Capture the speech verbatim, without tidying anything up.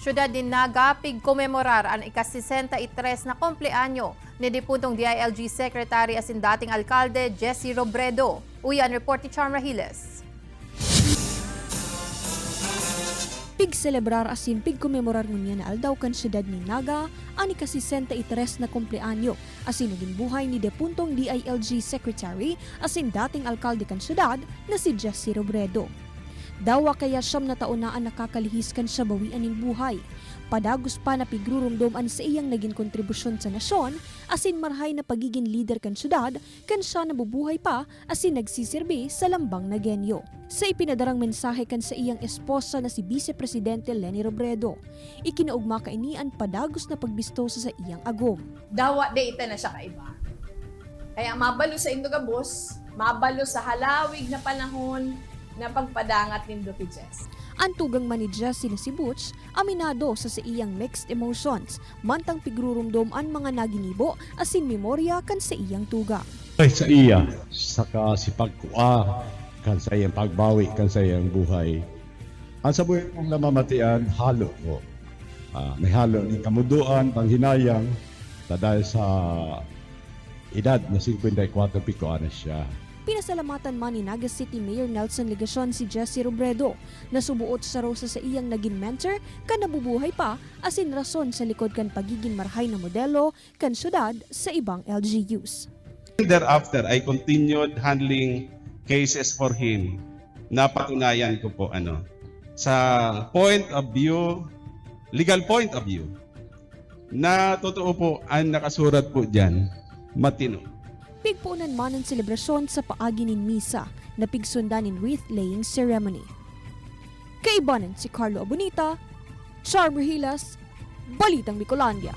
Syudad nin Naga pigkomemorar an ika-sesenta y tres na kumpleanyo ni depuntong D I L G Secretary asin dating alkalde Jesse Robredo. Uya an report ni Charma Hiles. Pigselebrar asin pigkomemorar ngunyan na aldaw kan syudad nin Naga an ika-sesenta y tres na kumpleanyo asin nagin buhay ni depuntong D I L G Secretary asin dating alkalde kan syudad na si Jesse Robredo. Dawa kaya siyam na taon na an nakakalihis kan siya bawian nin buhay. Padagos pa na pigrurumdom an saiyang nagin kontribusyon sa nasyon asin marhay na pagigin lider kan syudad kan siya nabubuhay pa asin nagsisirbi sa lambang na genyo. Sa ipinadarang mensahe kan saiyang esposa na si Vice Presidente Leni Robredo, ikinaogma kaini an padagos na pagbisto sa saiyang agom. Dawa dai ta na siya kaiba. Kaya mabalo saindo gabos, mabalo sa halawig na panahon na pagpadangat nindo ki Jess. An tugang man ni Jess na si Butch, aminado sa saiyang mixed emotions, mantang pigrurumdom an mga naginibo asin memorya kan saiyang tugang. Ay, sa iya, saka si pagkua kan saiyang pagbawi kan saiyang buhay. Ang sa buhay kong namamatian, halo ko. Ah, may halo nin kamudoan, panghinayang, ta dahil sa edad na singkwenta y kwatro pigkua na siya. Pinasalamatan man ni Naga City Mayor Nelson Legacion si Jesse Robredo, na suboot saro sa saiyang nagin mentor kan nabubuhay pa asin rason sa likod kan pagigin marhay na modelo kan syudad sa ibang L G Us. Thereafter, I continued handling cases for him. Napatunayan ko po, ano, sa point of view, legal point of view, na totoo po ang nakasurat po diyan, matino. Pigpoonan man an selebrasyon sa paagi nin misa na pigsundan nin wreath-laying ceremony. Kaibanan si Carlo Abonita, Char Brihilas, Balitang Bicolandia.